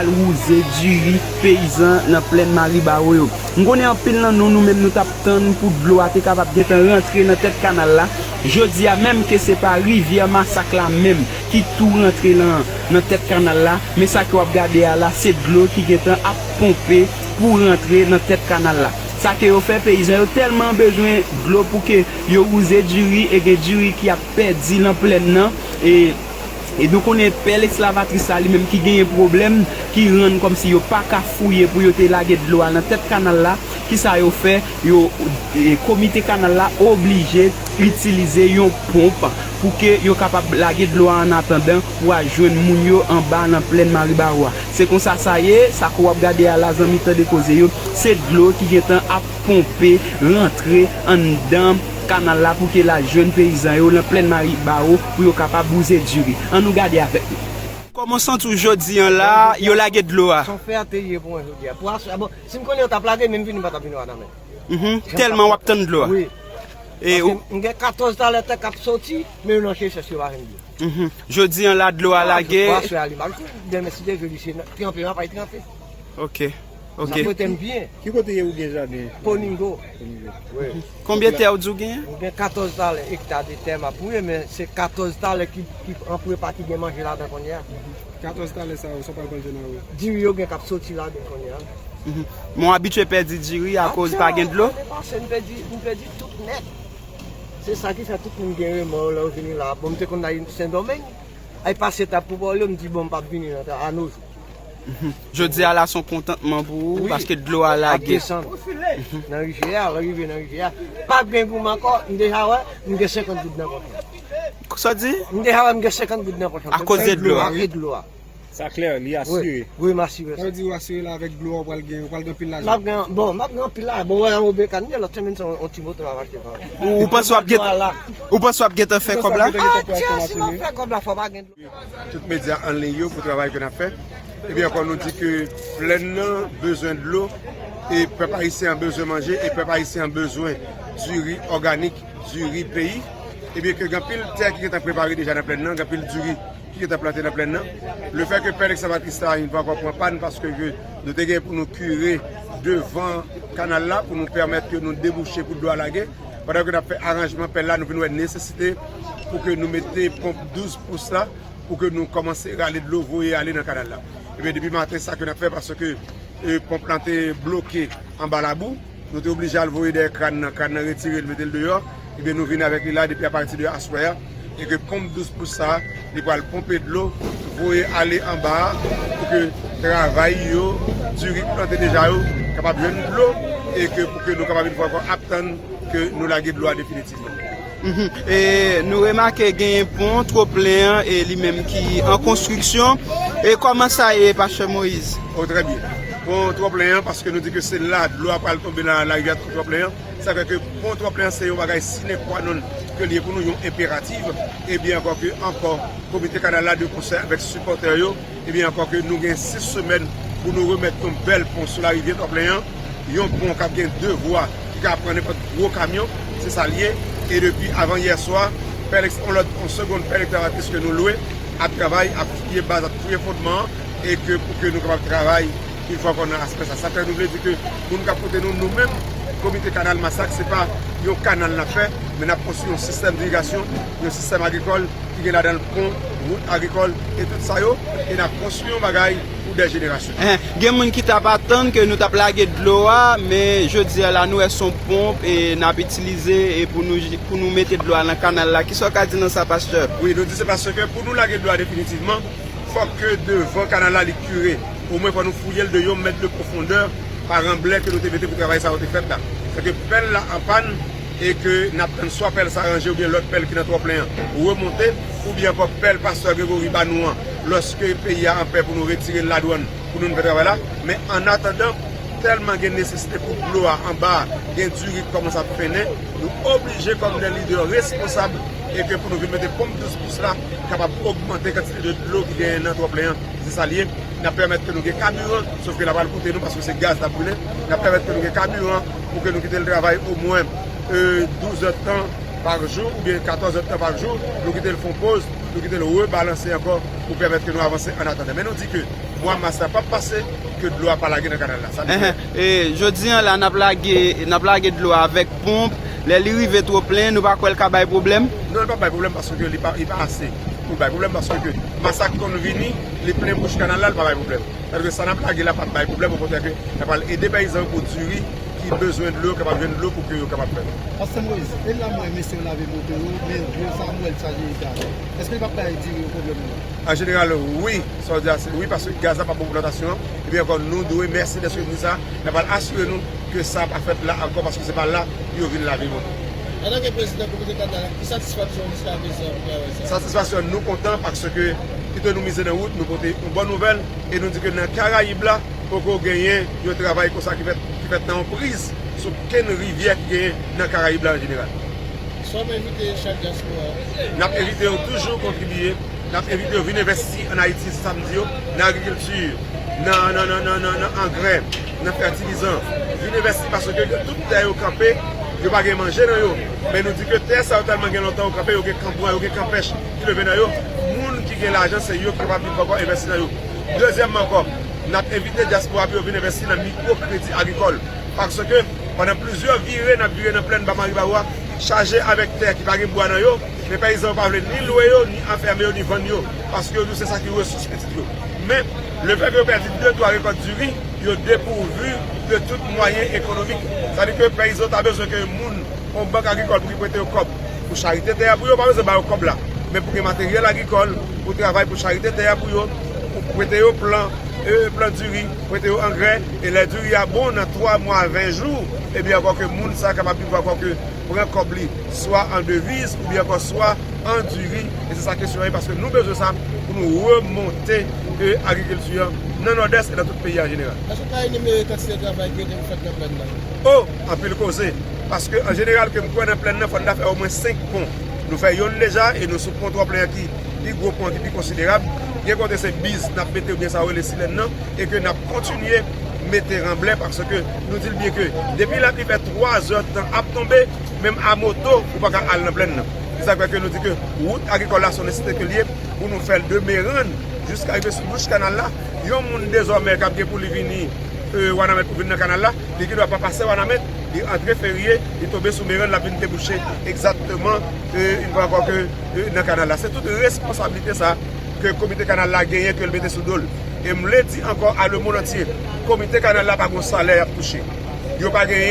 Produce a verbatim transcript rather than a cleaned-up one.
Al wouze diri peyizan nan plèn Maribawo yo. M konnen anpil nan nou, nou menm nou t ap tann pou dlo a te kapab gentan rantre nan tèt kanal la. Jodi a, menm ke se pa rivyè Masak la menm ki tou rantre nan, nan tèt kanal la, men sa ke w ap gade a la, se dlo ki gentan ap ponpe pou rantre nan tèt kanal la. Sa ke yo fè, peyizan yo tèlman bezwen dlo pou ke yo wouze diri, e gen diri ki ap pèdi nan plèn nan, e E nou konnen pè esklavatris la li menm ki genyen pwoblèm, ki rann kòmsi yo pa ka fouye pou yo te lage dlo a nan tèt kanal la. Kisa yo fè? Yo, e, komite kanal la oblije itilize yon ponp pou ke yo kapab lage dlo a annatandan pou al jwenn moun yo anba nan plèn Maribawo a. Se konsa sa ye, sa ke w ap gade a la, zanmi, tande koze yo, se dlo ki gentan ap ponpe rantre anndan kanal la pou ke l al jwenn peyizan yo nan plèn Maribawo pou yo kapab wouze diri. Ann nou gade avèk nou. Kòman w santi w jodi an la, yo lage dlo a? Se yon fète ye pou mwen jodi a. Pou aswè, bon, si m konnen yo t ap lage, men m vini, m pa t ap vini w a nan men. Mhm. Tèlman w ap tann dlo a. Wi. E paske ou m gen katòz talè tè k ap soti, men yo nan chèchè yo pa jwenn dlo. Mhm. Jodi an la, dlo a lage. Pou aswè a li mal tou. Demen, si Dye vle, li se tranpe, m ap al tranpe. Ok. Ok. Sa pote m byen. Ki kote ou gen jaden? Poningo. Poningo. Wi. Konbyen tè ou di w genyen? M gen katòz talè ekta de tè m ap mouye, men se katòz talè ki, ki an prepa ki gen manje ladan kounye a. Katòz talè sa yo, sa w pral plante nan yo? Diri yo gen k ap soti ladan kounye a. Mhm. Men w abitye pèdi diri akoz pa gen dlo? Ane pase, m pèdi, m pèdi tout nèt. Se sa ki fè tout moun gen remò lè yo vini la. Bon, m te konn al Sendomeng, ay pase etap pou Pòlyo, m di, bon, m p ap vini nan ta-, a no jou. Mhm. Jodi a la, se yon kontantman pou ou, paske dlo a lage. Wi, ap desann nan rivyè a, lè rive nan rivyè a. Pa gen goum ankò, m deja wè, m gen senkant goud nan pòch mwen. Sa w di? M deja wè, m gen senkant goud nan pòch mwen. Akoz de dlo a? Akoz dlo a. Sa klè, li asire. Wi, wi, m asire sa. Sa vle di ou asire la avèk dlo a, ou pral gen, ou pral gen anpil lajan. M ap gen, bon, m ap gen anpil lajan. Bon, wè, yon bekan, lòt semèn, se yon, yon ti moto m ap achte. Ou panse w ap gen, ou panse w ap gentan fè kòb la? Ah, tya, si m ap fè kòb la, fò pa gen dlo. Tout medya an liy yo pou travay ke n ap fè. Epi ankò, nou di ke plèn nan bezwen dlo, e pèp ayisyen an bezwen manje, e pèp ayisyen an bezwen diri òganik, diri peyi. Ebyen ke gen anpil tè ki gentan prepare deja nan plèn nan, gen anpil diri ki gentan plante nan plèn nan. Lefètke pè ekskavatris la, yon fwa ankò, pran pàn paske ke nou te gen pou nou kire devan kanal la pou nou pèmèt ke nou debouche pou dlo a lage. Pandan ke n ap fè aranjman pèl la, nou vin wè nesesite pou ke nou mete ponp douz pous la pou ke nou kòmanse rale dlo, voye ale nan kanal la. Ebyen, depi maten, sa ke n ap fè, paske, e, ponp lan te bloke anba labou, nou te oblije al voye dèyè kràn nan, kràn nan retire l, mete l deyò. Ebyen, nou vin avèk li la depi apati de aswè a, e ke ponp douz pous sa a, li pral ponpe dlo, voye ale anba a, pou ke travay yo, diri k plante deja yo, kapab jwenn dlo, e ke pou ke nou kapab yon fwa ankò ap tann ke nou lage dlo a definitivman. Mhm. E nou remake genyen pon twoplen an, e li menm ki an konstriksyon. E kòman sa ye, Pastè Moïse? Oh, trè byen. Pon twoplen an, paske nou di ke se la dlo a pral tonbe nan larivyè twoplen an. Sa fè ke pon twoplen an se yon bagay sine qua non ke li ye pou nou, yon enperatif. Ebyen ankò ke ankò, komite kanal la de konsè avèk sipòtè yo, ebyen ankò ke nou gen sis semèn pou nou remèt yon bèl pon sou larivyè twoplen an. Yon pon k ap gen de vwa, ki ka pran nenpòt gwo kamyon, se sa l ye. E depi avan yè swa, pè Alex, yon lòt, yon segonn pè ekskavatris ke nou lwe, ap travay, ap fouye baz, ap fouye fondman an, e ke pou ke nou kapab travay yon fwa ankò nan aspè sa. Sa fè nou vle di ke moun k ap koute nou, nou menm, komite kanal Masak, se pa yon kanal n ap fè, men n ap konstwi yon sistèm dirigasyon, yon sistèm agrikòl, ki gen ladan l pon, wout agrikòl, e tout sa yo, e n ap konstwi yon bagay pou dè jenerasyon. Gen moun ki t ap atann ke nou t ap lage dlo a, men jodi a la, nou wè se yon ponp e n ap itilize e pou nou, pou nou mete dlo a nan kanal la. Kisa w ka di nan sa, pastè? Wi, nou di se paske pou nou lage dlo a definitivman, fòk ke devan kanal la li kire. Omwen fò nou fouye l de yon mèt de pwofondè pa ranblè ke nou te mete pou travay sa yo te fèt la. Sèke pèl la an pàn e ke n ap tann swa pèl sa ranje oubyen lòt pèl ki nan twoplen an remonte, oubyen ankò pèl pastè Gregory ba nou an, lòske peyi a an pè pou nou retire l ladwann pou nou vin fè travay la. Men annatandan, tèlman gen nesesite pou dlo a anba a, gen diri k kòmanse ap fennen, nou oblije kòm de lidè responsab e ke pou nou vin mete ponp douz pous la kapab ogmante kantite de dlo ki genyen nan twoplen an. Se sa l ye. N ap pèmèt ke nou gen kabiran, sof ke l ap al koute nou paske se gaz n ap brile. N ap pèmèt ke nou gen kabiran pou ke nou kite l travay omwen, e, douz èdtan pa jou oubyen katòz èdtan pa jou. Nou kite l fè yon poz, nou kite l rebalanse ankò pou pèmèt ke nou avanse annatandan. Men nou di ke Mwa mas la p ap pase ke dlo a pa lage nan kanal la. Sa nou fè. Enhen. E jodi an la, n ap lage, n ap lage dlo a avèk ponp. Lè li rive two plen, nou pa kwè l ka bay pwoblèm? Non, li p ap bay pwoblèm paske li pa, li pa ase pou bay pwoblèm paske mas la ki konn vini, li plen bouch kanal la, li pa bay pwoblèm. Sètadi ke sa n ap lage la p ap bay pwoblèm, okontrè ke n ap pral ede peyizan yo pou diri ki bezwen dlo, kapab jwenn dlo pou ke yo kapab fè. Pastè Moïse, e la m wè mesye yo lave moto yo, men dlo sa m wè l chaje gaz. Èske li p ap bay diri yo pwoblèm non? An jeneral, wi. Sa w di a se wi, paske gaz la p ap bon pou plantasyon an. Epi ankò, nou dwe, mèsi dèske nou di sa, n ap al asire nou ke sa pa fèt la ankò, paske se pa la pou yo vin lave moto. Antanke prezidan komite kanal la, ki satisfaksyon w jiskaprezan pou travay sa? Satisfaksyon nou kontan paske kite nou mize nan wout, nou pote yon bòn nouvèl e nou di ke nan Karayib la, poko genyen yon travay konsa ki fèt, ki fèt nan yon priz sou kenn rivyè ki genyen nan Karayib la an jeneral. Sa w ap envite chak dyaspora? N ap envite yo toujou kontribiye. N ap envite yo vin envesti ann Ayiti, se sa m di yo, nan agrikilti, nan, nan, nan angrè, nan fètilizan. Vin envesti paske tout tè yo kanpe, yo pa gen manje nan yo. Men nou di ke tè sa yo tèlman gen lontan yo kanpe, yo gen kanbwa, yo gen kanpèch ki leve nan yo. Moun ki gen lajan, se yo ki kapab vin ankò envesti nan yo. Dezyèmman ankò, n ap envite dyaspora pou yo vin envesti nan mikwo kredi agrikòl. Paske pandan plizyè vire, n ap vire nan plèn ba Maribawo a, chaje avèk tè ki pa gen bwa nan yo, men peyizan yo pa vle ni lwe yo, ni afèmen yo, ni vann yo, paske yo di se sa ki resous pitit yo. Men, lefètke yo pèdi de twa rekòt diri, yo depouvi de tout mwayen ekonomik. Sa di ke peyizan ta bezwen ke moun yon bank agrikòl pou ki prete yo kòb pou charite tè a pou yo, pa bezwen ba yo kòb la. Men pou gen materyèl agrikòl, pou travay pou charite tè a pou yo, pou prete yo plan, e, plan diri, prete yo angrè, e lè diri a bon nan twa mwa, ven jou, ebyen ankò ke moun sa kapab vin ankò ke pran kòb li, swa an deviz, oubyen ankò swa an diri, e se sa kesyon an ye, paske nou bezwen sa pou nou remonte, e, agrikilti an nan Nòdès e nan tout peyi an jeneral. Èske w ka enimere kantite travay ki rete pou fèt nan plèn nan? O, anpil koze. Paske, an jeneral, ke m kwè nan plèn nan, fò n ta fè omwen senk pon. Nou fè yonn deja, e nou sou pon Twò Plen an ki pi gwo pon, ki pi konsiderab. Gen kote se biz n ap mete, oubyen sa yo rele silèn nan, e ke n ap kontinye mete ranblè, paske nou di l byen ke depi lapli fè twa zè tan ap tonbe, menm a moto, ou pa ka al nan plèn nan. Se sa k fè ke nou di ke wout agrikòl la, se yon nesesite ke l ye pou nou fè l de Merann jiska rive sou bouch kanal la. Yon moun dezòmè k ap gen pou li vini, e, Wanament pou vin nan kanal la, li gendwa pa pase Wanament, li antre Ferye, li tonbe sou Merann, l ap vin debouche egzakteman, e, yon fwa ankò ke, e, nan kanal la. Se tout responsablite sa ke komite kanal la genyen, ke l mete sou do l. E m vle di ankò a lemonn antye, komite kanal la pa gen salè y ap touche. Yo pa genyen